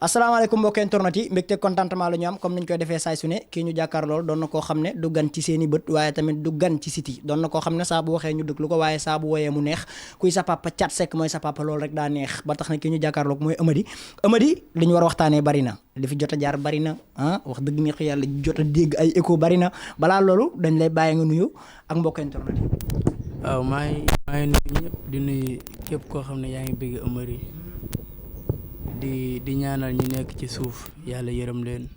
asalaamaaleykum mbokki internet yi mbégte contentement la ñu am comme niñ koy defee saay su ne kii ñu jàkkaar lool doon na koo xam ne du gan ci seen i bët waaye tamit du gan ci siti doon na koo xam ne saa bu waxee ñu déglu ko waaye saa bu woyee mu neex kuy sa papa Thiat Seck mooy sa papa loolu rek daa neex ba tax na kii ñu jàkkaarloog mooy Amady li ñu war a waxtaanee bari na li fi jot a jaar bari na wax dëgg neex yàlla jot a dégg ay écho bari na balaa loolu dañ lay bàyyi nga nuyu ak mbokki internet yi. waaw maa ngi nuyu ñëpp di nuyu képp koo xam ne yaa ngi bëgg Amady di ñaanal ñi nekk ci suuf yàlla yërëm leen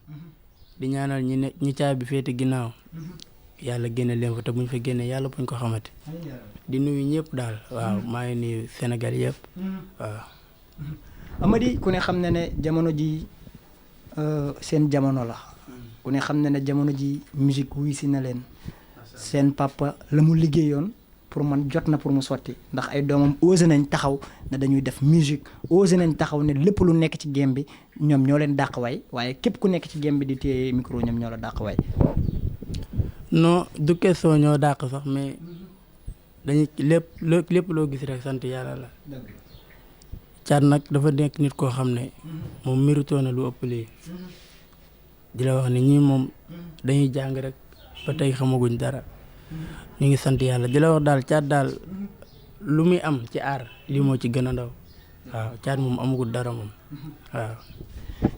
di ñaanal ñi caabi féete ginnaaw yàlla génne leen fa te buñ fa génne yàlla buñ ko xamante di nuyu ñëpp daal waaw maa ngi nuyu Sénégal yëpp waaw. Amady ku ne xam na ne jamono ji seen jamono la ku ne xam na ne jamono ji musique wuy si na leen seen papa la mu liggéeyoon pour man jot na pour mu sotti ndax ay doomam osé nañ taxaw ne dañuy def musique osé nañ taxaw ne lépp lu nekk ci game bi ñoom ñoo leen dàq waay waaye képp ku nekk ci game bi di téye micro ñoom ñoo la dàq waay. non du question ñoo dàq sax mais dañuy lépp loo gis rek sant yàlla la. Thiat nag dafa nekk nit koo xam ne moom mérito na lu ëpp lii di la wax ne ñii moom dañuy jàng rek ba tey xamaguñ dara. ñu ngi sant yàlla di la wax daal Thiat daal lu muy am ci aar lii moo ci gën a ndaw waaw Thiat moom amagul dara moom waaw.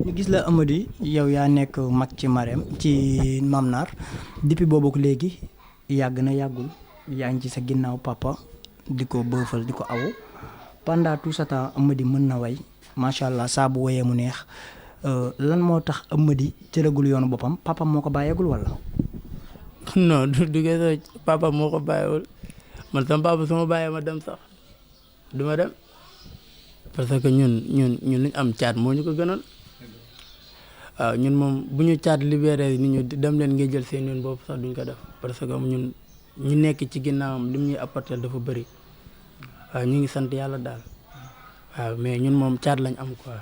ñu gis la Amady yow yaa nekk mag ci Marème ci Mame Nar depuis boobu ak léegi yàgg na yàggul yaa ngi ci sa ginnaaw papa di ko bëfal di ko awu pendant tout ce temps Amady mën na way macha allah saa bu woyee mu neex lan moo tax Amady jëlagul yoonu boppam papa moo ko bàyyeegul wala. non du gëstoo papa moo ko bàyyiwul man sama papa sama bàyyee ma dem sax du ma dem parce que ñun luñ am Thiat moo ñu ko gënal waaw ñun moom bu ñu Thiat libéré nit ñu dem leen ngay jël seen yoon boobu sax duñ ko def parce que ñun ñu nekk ci ginnaawam lim ñuy apporter dafa bëri waaw ñu ngi sant yàlla daal waaw mais ñun moom Thiat lañ am quoi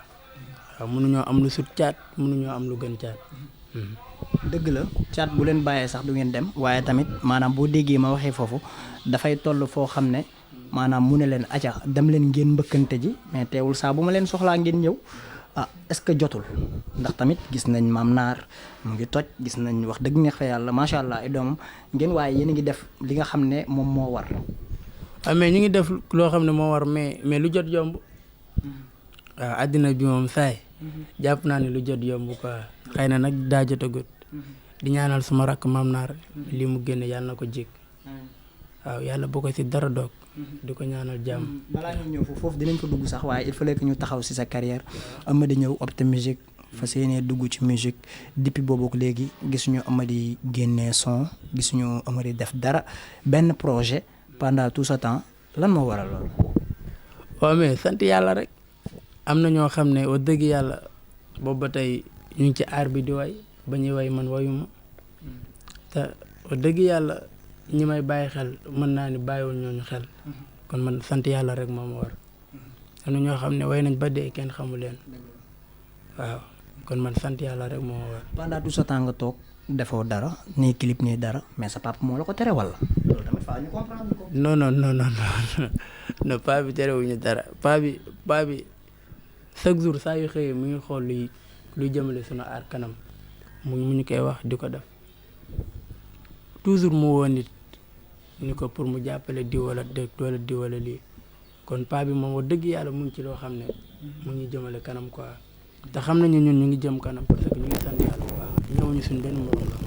waaw mënuñoo am lu sut Thiat mënuñoo am lu gën Thiat. dëgg la Thiat bu leen bàyyee sax du ngeen dem waaye tamit maanaam boo déggee ma waxee foofu dafay toll foo xam ne maanaam mu ne leen aca dem leen ngeen mbëkkante ji mais teewul saa bu ma leen soxlaa ngeen ñëw est-ce que jotul ndax tamit gis nañ Mame Nar mu ngi toj gis nañ wax dëgg neex fa yàlla macha allah ay doomam ngeen waaye yéen a ngi def li nga xam ne moom moo war. mais ñu ngi def loo xam ne moo war mais lu jot yomb waaw àddina bi moom saay jàpp naa ne lu jot yomb quoi xëy na nag daa jot a gut di ñaanal suma rakk Mame Nar lii mu génne yàlla na ko jég waaw yàlla boo ko si dara doog di ko ñaanal jàmm. balaa ñu ñëw foofu dinañ ko dugg sax waaye il fallait que ñu taxaw si sa carrière Amady ñëw opté musique fa seenee dugg ci musique depuis boobu ak léegi gisuñu Amady génnee son gisuñu Amady def dara benn projet pendant tout ce temps lan moo waral loolu. waaw mais sant yàlla rek am na ñoo xam ne wax dëgg yàlla boobu ba tey ñu ngi ci aar bi di way ba ñuy way man wayuma te wax dëgg yàlla ñi may bàyyi xel mën naa ni bàyyiwul ñooñu xel kon man sant yàlla rek moo ma war am na ñoo xam ne way nañ ba dee kenn xamu leen waaw kon man sant yàlla rek moo ma war. pendant tout ce temps nga toog defoo dara nii clip nii dara mais sa papa moo la ko tere wala. loolu tamit faa ñu comprendre ko. non paa bi terewuñu dara paa bi chaque jour saa yu xëyee mu ngi xool luy jëmale sunu aar kanam mu ñu koy wax di ko def toujours mu woo nit ni ko pour mu jàppale di wala di wala lii kon paa bi moom wax dëgg yàlla mu ngi ci loo xam ne mu ngi jëmale kanam quoi te xam nañu ñun ñu ngi jëm kanam parce que ñu ngi sant yàlla bu baax ñëwuñu suñ benn morom la.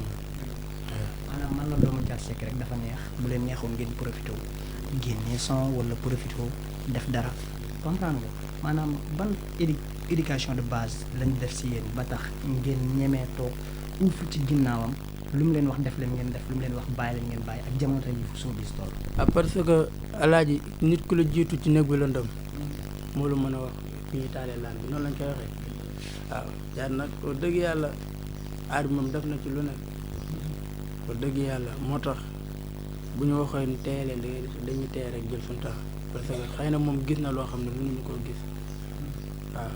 maanaam man la doomu Thiat Seck rek dafa neex bu leen neexoon ngeen profité wu génnee son wala profité wu def dara comprendre nga maanaam ban éducation de base lañ def si yéen ba tax ngeen ñemee toog uuf ci ginnaawam lu mu leen wax def leen ngeen def lu mu leen wax bàyyi leen ngeen bàyyi ak jamono yi fu soo bis tool. parce que alaaji nit ku la jiitu ci néeg bi la ndam moo la mën a wax fi ñuy taalee laan bi noonu lañ koy waxee waaw Thiat nag wax dëgg yàlla aar bi moom def na ci lu nekk wax dëgg yàlla moo tax bu ñu waxoon teye leen dañuy teye rek jël suñu temps parce que xëy na moom gis na loo xam ne mënuñu koo gis waaw.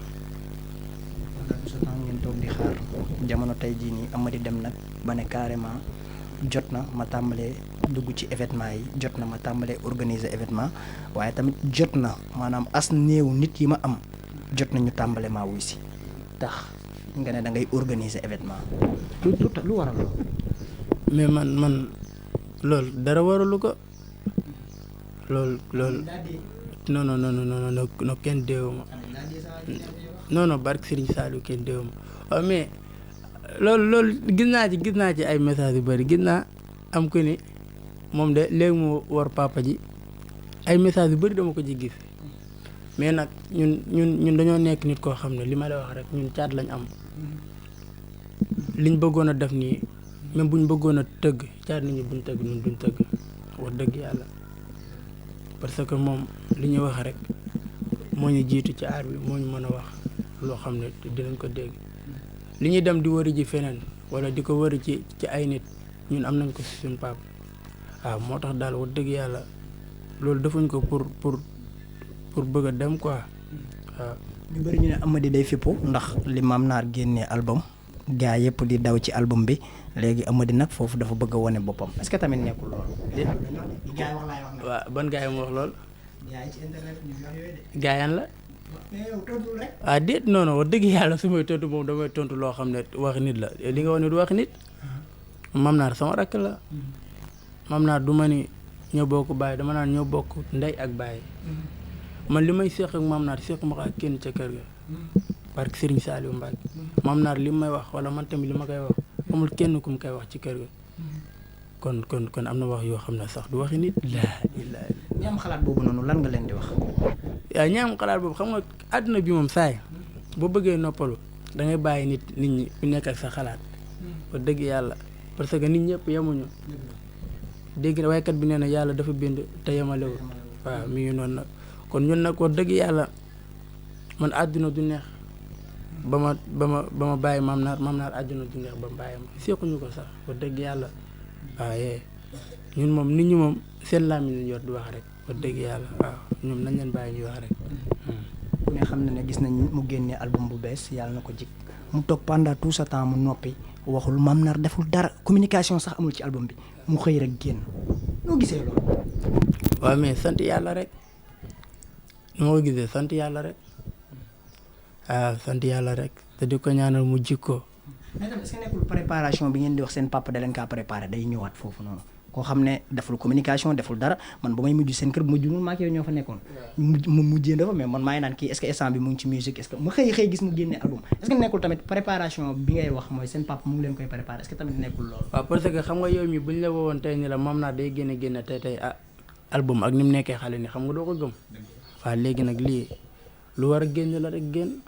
pendant ce temps ngeen toog di xaar jamono tey jii nii Amady dem nag ba ne carrément jot na ma tàmbalee dugg ci événement yi jot na ma tàmbalee organiser événement waaye tamit jot na maanaam as néew nit yi ma am jot nañu tàmbale maa wuy si tax nga ne da ngay organiser événement lu waral loolu. mais man loolu dara waralu ko loolu non kenn déewuma non barke Serigne Saliou kenn déewuma waaw mais loolu gis naa ci ay message yu bëri gis naa am ko ni moom de léegi mu war papa ji ay message yu bëri dama ko ci gis mais nag ñun dañoo nekk nit koo xam ne li ma lay wax rek ñun caat lañ am liñ bëggoon a def nii même buñ bëggoon a tëgg caat nit ñi buñ tëgg ñun duñ tëgg wax dëgg yàlla parce que moom li ñuy wax rek moo ñu jiitu ci aar bi moo ñu mën a wax loo xam ne dinañ ko dégg li ñuy dem di wëri ji feneen wala di ko wëri ci ay nit ñun am nañ ko si suñu pap waaw moo tax daal wax dëgg yàlla loolu defuñ ko pour bëgg a dem quoi waaw. ñu bëri ñu ne Amady day fippu ndax li Mame Nar génnee album gaa yëpp di daw ci album bi léegi Amady nag foofu dafa bëgg a wane boppam est-ce que tamit nekkul loolu. gaa yi wax laay wax nag. waaw ban gaa yi mu wax lool. gaa yi ci internet ñu wax yooyu de. gaa yan la. mais yow tontu rek. ah déet non wax dëgg yàlla su may tontu moom damay tontu loo xam ne wax nit la li nga wax ni du wax nit. Mame Nar sama rakk la. Mame Nar du ma ni ñoo bokk baay dama naan ñoo bokk ndey ak baay. man li may seq ak Mame Nar seq ma ko ak kenn ca kër ga. parce que Serigne Saliou Mbacke. Mame Nar li may wax wala man tamit li ma koy wax amul kenn ku mu koy wax ci kër ga. kon am na wax yoo xam ne sax du waxi nit. ñi am xalaat boobu noonu lan nga leen di wax. waaw ñi am xalaat boobu xam nga àdduna bi moom saay boo bëggee noppalu da ngay bàyyi nit ñi ku nekk ak sa xalaat. wax dëgg yàlla parce que nit ñëpp yemuñu. dégg na waykat bi nee na yàlla dafa bind te yemalewul. waaw mi ngi noonu nag kon ñun nag wax dëgg yàlla man àdduna du neex ba ma bàyyi Mame Nar àdduna du neex ba mu bàyyi ma sequñu ko sax wax dëgg yàlla waaw ñun moom nit ñi moom seen làmmiñ lañ yor di wax rek wax dëgg yàlla waaw ñoom nañ leen bàyyi ñuy wax rek. ku ne xam na ne gis nañ mu génnee album bu bees yàlla na ko jik mu toog pendant tout ce temps mu noppi waxul Mame Nar deful dara communication sax amul ci album bi mu xëy rek génn noo gisee loolu. waaw mais sant yàlla rek nu ma ko gisee sant yàlla rek waaw sant yàlla rek te di ko ñaanal mu jikko. mais tamit est-ce que nekkul préparation bi ngeen di wax seen papa da leen kaa préparé day ñëwaat foofu noonu koo xam ne deful communication deful dara man ba may mujj seen kër bu ma jumul maa ngi yow ñoo fa nekkoon. mu mujjee dafa mais man maa ngi naan kii est-ce que instant bi mu ngi ci musique est-ce que mu xëy gis mu génne album est-ce que nekkul tamit préparation bi ngay wax mooy seen papa mu ngi leen koy préparé est-ce que tamit nekkul loolu. waaw parce que xam nga yow mi buñ la woowoon tey ni la Mame Nar day génne tey album ak ni mu nekkee xale ni xam nga doo ko gëm. waaw léegi nag lii lu war a génn la rek génn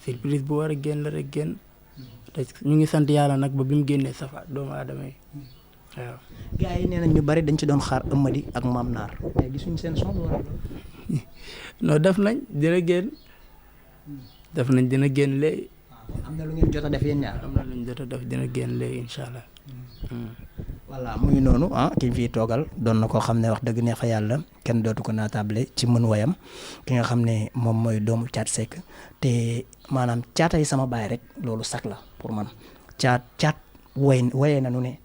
surprise bu war a génn la rek génn te ñu ngi sant yàlla nag ba bi mu génnee safa doomu aadama yi waaw. gars yi nee nañ ñu bari dañ ci doon xaar Amady ak Mame Nar mais gisuñ seen son bu war a non def nañ dina génn léegi. am na lu ngeen jot a def yéen ñaar. am na lu ñu jot a def dina génn léegi incha allah. voilà muy noonu ki ñu fiy toogal doon na koo xam ne wax dëgg neex fa yàlla kenn dootu ko naatable ci mën wayam ki nga xam ne moom mooy doomu Thiat Seck te maanaam caatay sama baay rek loolu sax la pour man caat wayee na nu ne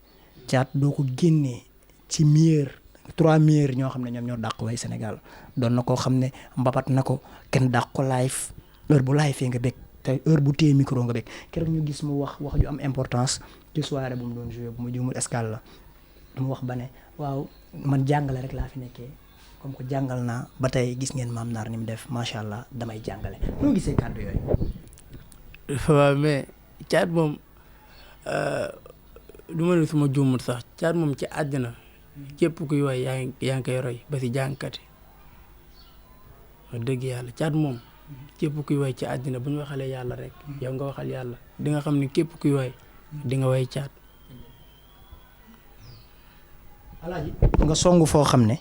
caat doo ko génnee ci meilleur 3 meilleurs ñoo xam ne ñoom ñoo dàq way Sénégal doon na koo xam ne mbapat na ko kenn dàq ko live heure bu live fee nga bég te heure bu téye micro nga bég keroog ñu gis mu wax ju am importance ci soirée bu mu doon joué bu mu jumul escale la mu wax ba ne waaw man jàngale rek laa fi nekkee comme que jàngal naa ba tey gis ngeen Mame Nar ni mu def macha allah damay jàngale noo gisee kàddu yooyu. waaw mais caat moom du ma ne suma juumut sax caat moom ci àddina képp kuy way yaa ngi koy roy ba si jàngkati wax dëgg yàlla caat moom képp kuy way ci àddina bu ñu waxalee yàlla rek yow nga waxal yàlla di nga xam ne képp kuy way di nga way caat. alaaji nga songu foo xam ne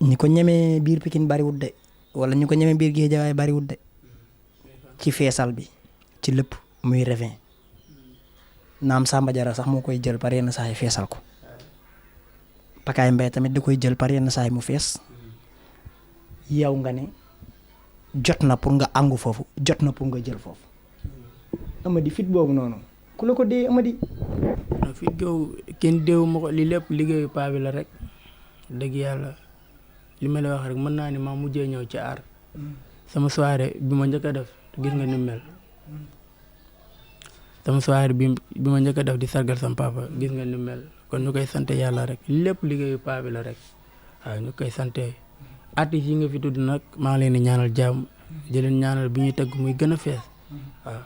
ñi ko ñemee biir Pikine bariwut de wala ñu ko ñemee biir Guédiawaye bariwut de ci feesal bi ci lépp muy Ravin naam Samba Jara sax moo koy jël par yenn saa yi feesal ko Pakaay Mbaye tamit di koy jël par yenn saa yi mu fees yow nga ne jot na pour nga àngu foofu jot na pour nga jël foofu Amady fit boobu noonu ku la ko dee Amady. fit googu kenn déewu ma ko li lépp liggéeyu paa bi la rek dëgg yàlla li ma lay wax rek mën naa ni maa mujjee ñëw ci aar sama soirée bi ma njëkk a def gis nga ni mu mel sama soirée bi ma njëkk a def di sargal sama papa gis nga ni mu mel kon ñu koy sante yàlla rek lépp liggéeyu paa bi la rek waaw ñu koy sante artistes yi nga fi tudd nag maa ngi leen di ñaanal jàmm di leen ñaanal bi ñuy tëgg muy gën a fees waaw.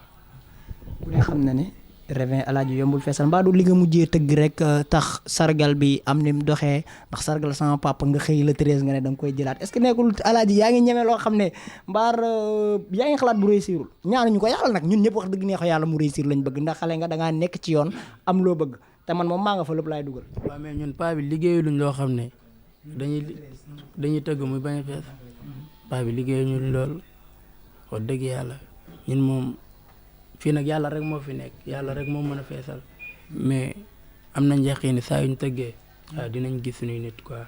ku ne xam na ne Ravin Alaaji yombul feesal mbaa du li nga mujjee tëgg rek tax sargal bi am ni mu doxee ndax sargal sama papa nga xëy la 13 nga ne da nga koy jëlaat est-ce que nekkul Alaaji yaa ngi ñeme loo xam ne mbaar yaa ngi xalaat bu réussirul ñaanuñu ko yàlla nag ñun ñëpp wax dëgg neexo yàlla mu réussir lañ bëgg ndax xale nga da ngaa nekk ci yoon am loo bëgg te man moom maa nga fa lépp laay dugal. waaw mais ñun paa bi liggéeyuluñ loo xam ne dañuy tëgg muy bañ a fees paa bi liggéeyuñu lool wax dëgg yàlla ñun moom fii nag yàlla rek moo fi nekk yàlla rek moo mën a feesal mais am nañ yaqin saa yu ñu tëggee waaw dinañ gis suñuy nit quoi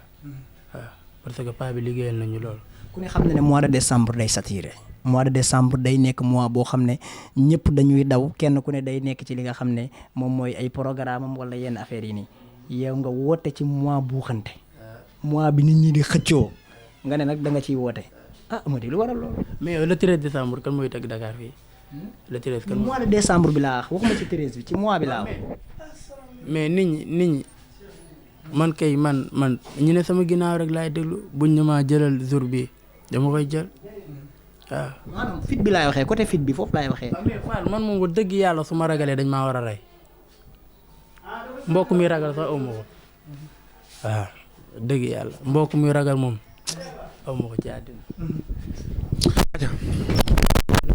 waaw parce que paa bi liggéeyal nañu lool. ku ne xam ne mois de décembre day saturé mois de décembre day nekk mois boo xam ne ñëpp dañuy daw kenn ku ne day nekk ci li nga xam ne moom mooy ay programme am wala yenn affaires yi nii yow nga woote ci mois buuxante mois bi nit ñi di xëccoo nga ne nag da nga ciy woote ah Amady lu waral loolu. mais yow le 13 décembre kan mooy tëgg Dakar fii. le 13 kan mois de décembre bi laa wax waxuma ci 13 bi ci mois bi laa wax. mais nit ñi man kay man ñu ne sama ginnaaw rek laay déglu buñ ne maa jëlal jour bi dama koy jël waaw. maanaam fit bi laay waxee côté fit bi foofu laay waxee. mais Fall man moom bu dëgg yàlla su ma ragalee dañ maa war a rey mbokk mi ragal sax aw ma ko waaw dëgg yàlla mbokk mi ragal moom aw ma ko ci àddina.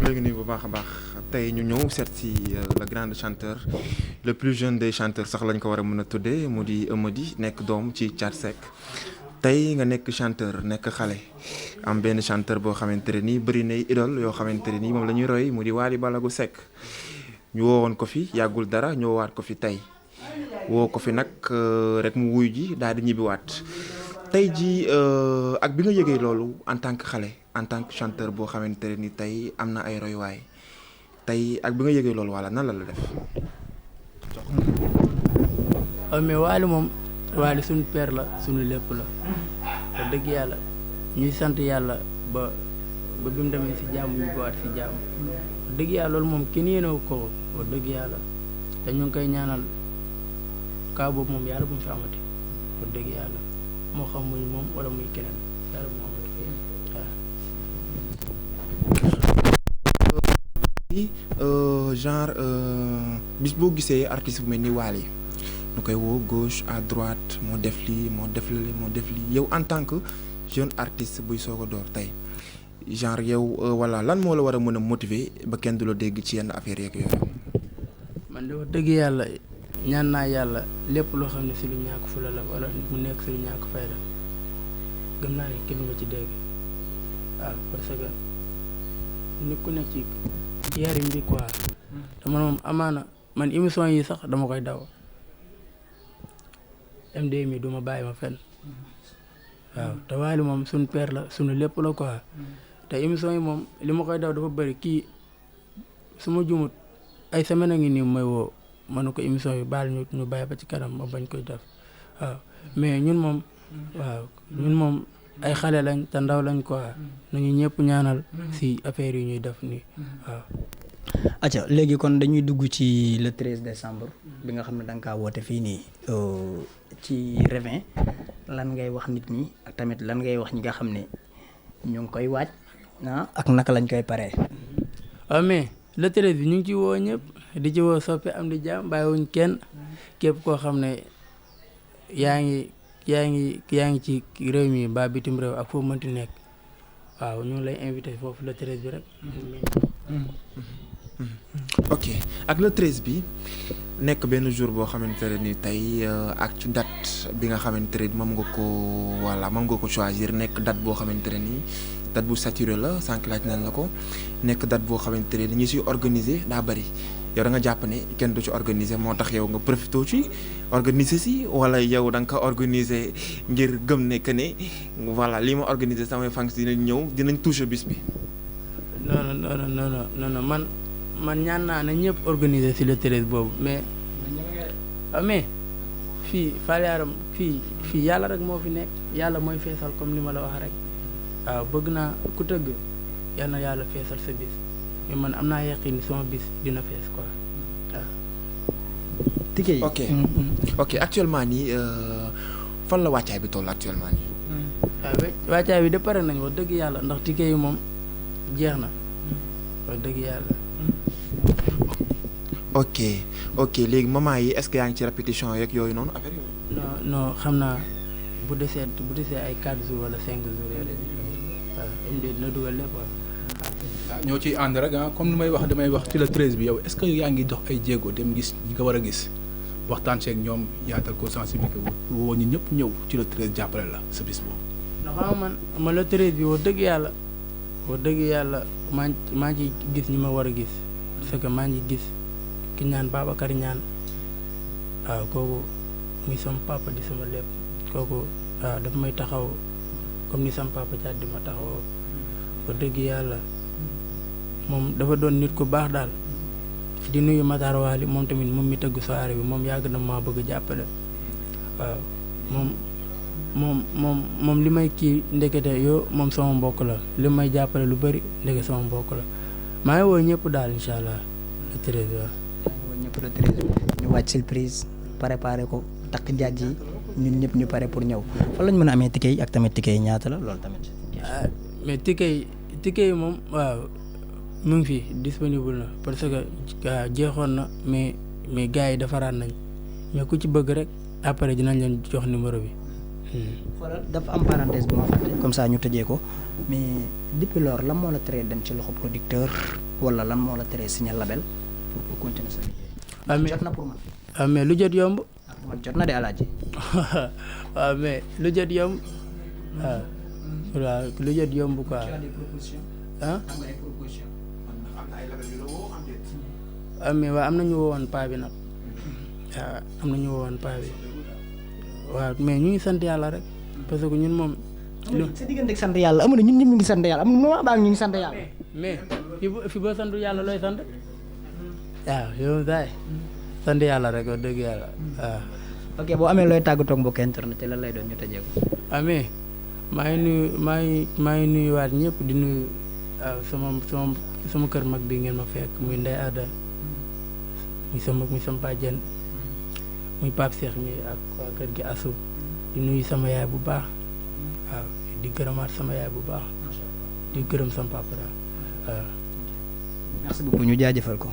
léegi nii bu baax a baax tey ñu ñëw seet si le grand chanteur le plus jeune des chanteurs sax lañ ko war a mën a tuddee mu di Amady nekk doom ci Thiat Seck tey nga nekk chanteur nekk xale am benn chanteur boo xamante ne nii bëri nay idole yoo xamante ne nii moom la ñuy roy mu di Wally Ballago Seck ñu woowoon ko fi yàggul dara ñu woowaat ko fi tey woo ko fi nag rek mu wuyu ji daal di ñibbiwaat tey ji ak bi nga yëgee loolu en tant que xale en tant que chanteur boo xamante ne ni tey am na ay royuwaay tey ak bi nga yëgee loolu wala nan la def. mais Wally moom Wally suñu père la suñu lépp la wax dëgg yàlla ñuy sant yàlla ba bi mu demee si jàmm ñu bowaat si jàmm wax dëgg yàlla loolu moom kenn yéenewu ko wax dëgg yàlla te ñu ngi koy ñaanal kaa boobu moom yàlla bu mu fi amati wax dëgg yàlla moo xam muy moom wala muy keneen yàlla bu mu amati genre bis boo gisee artiste bu mel ni Wally ñu koy woo gauche à droite moo def lii moo def lii yow en tant que jeune artiste buy soog a door tey genre yow voilà lan moo la war a mën a motiver ba kenn du la dégg ci yenn affaire yeeg yooyu. man de wax dëgg yàlla ñaan naa yàlla lépp loo xam ne si lu ñàkk fula la wala mu nekk si lu ñàkk fayda gëm naa ne kenn du ma ci dégg waaw parce que nit ku nekk ci yarim bi quoi te man moom amaana man émission yi sax dama koy daw MD mi du ma bàyyi ma fenn waaw te Wally moom suñu père la suñu lépp la quoi te émission yi moom li ma koy daw dafa bëri kii su ma jumut ay semaine a ngi nii may woo ma ne ko émission yi baal ñu bàyyi ba ci kanam ma bañ koy def waaw mais ñun moom ay xale lañ te ndaw lañ quoi nañu ñëpp ñaanal si affaire yi ñuy def nii waaw. acca léegi kon dañuy dugg ci le 13 décembre bi nga xam ne da nga kaa woote fii nii ci Ravin lan ngay wax nit ñi ak tamit lan ngay wax ñi nga xam ne ñu ngi koy waaj ak naka lañ koy paree. waaw mais le 13 bi ñu ngi ci woo ñëpp di ci woo soppe am di jàmm bàyyiwuñ kenn képp koo xam ne yaa ngi ci réew mi ba bitim réew ak foo mënti nekk waaw ñu ngi lay invité foofu le 13 bi rek. ok ak le 13 bi nekk benn jour boo xamante ne ni tey ak ci date bi nga xamante ne moom nga ko choisir nekk date boo xamante ne ni date bu saturé la sànq laaj nañ la ko nekk date boo xamante ne ñi si organiser daa bëri yow da nga jàpp ne kenn du ci organiser moo tax yow nga profité ci organiser si wala yow da nga ko organiser ngir gëm ne que ne voilà lii ma organiser samay fans dinañ ñëw dinañ toucher bis bi. non man ñaan naa ne ñëpp organiser si le 13 boobu mais fii Fall Yaram fii yàlla rek moo fi nekk yàlla mooy feesal comme li ma la wax rek waaw bëgg naa ku tëgg yal na yàlla feesal sa bis mais man am naa yaqin ni sama bis dina fees quoi waaw. ticket yi. ok actuellement nii fan la wàccaay bi toll actuellement nii. waaw wàccaay bi de pare nañ wax dëgg yàlla ndax ticket yi moom jeex na wax dëgg yàlla. ok léegi moment yi est-ce que yaa ngi ci répétition yeeg yooyu noonu affaire yooyu. non xam naa bu desee ay 4 jours wala 5 jours yooyu waaw MD dina dugal lépp waaw. ñoo ciy ànd rek comme damay wax ci le 13 bi yow est-ce que yaa ngi dox ay jéego dem gis ñi nga war a gis waxtaan seeg ñoom yaatal ko sensibiliser woo ñu ñëpp ñëw ci le 13 jàppale la sa bis boobu. ndax man le 13 bi wax dëgg yàlla maa ngi gis ñi ma war a gis parce que maa ngi gis ki ñaan Babacar ñaan waaw kooku muy sama papa di sama lépp kooku waaw dafa may taxaw comme ni sama papa Thiat di ma taxawoo wax dëgg yàlla moom dafa doon nit ku baax daal di nuyu Matar Wali moom tamit moom mi tëgg soirée bi moom yàgg na maa bëgg jàppale waaw moom li may kii ndekete yoo moom sama mbokk la li may jàppale lu bëri ndeke sama mbokk la maa ngi woo ñëpp daal incha allah le 13 waaw. ñëpp le 13 ñu wàcc surprise préparé ko takk njaaj yi ñun ñëpp ñu pare pour ñëw fan lañ mën a amee ticket yi ak tamit ticket yi ñaata la loolu tamit. mais ticket yi moom waaw mu ngi fi disponible na parce que jeexoon na mais gars yi defaraat nañ mais ku ci bëgg rek après dinañ leen jox numéro bi. voilà dafa am parenthèse bu ma fàtte comme ça ñu tëjee ko mais depuis lors lan moo la teree dem ci loxo producteur wala lan moo la teree signer label pour continuer sa liggéey. jot na pour man. mais lu jot yomb. man jot na de alaaji. waaw mais lu jot yomb waaw lu jot yomb quoi. mais waaw am na ñu woowoon paa bi nag waaw am na ñu woowoon paa bi waaw mais ñu ngi sant yàlla rek parce que ñun moom. sa diggante ak sant yàlla amu ne ñun ñëpp ñu ngi sant yàlla am na moment baa ñu ngi sant yàlla. mais fi boo sant yàlla looy sant waaw yow saay sant yàlla rek wax dëgg yàlla waaw. ok boo amee looy tàggatoo ak mbokk internet te lan lay doon ñu tëjee ko. mais maa ngi nuyuwaat ñëpp di nuyu sama kër mag bi ngeen ma fekk muy Ndeye Ada muy sama bàjjen muy Pape Cheikh mi ak waa kër gi asu di nuyu sama yaay bu baax waaw di gërëmaat sama yaay bu baax di gërëm sama papa daal waaw. merci beaucoup ñu jaajëfal ko.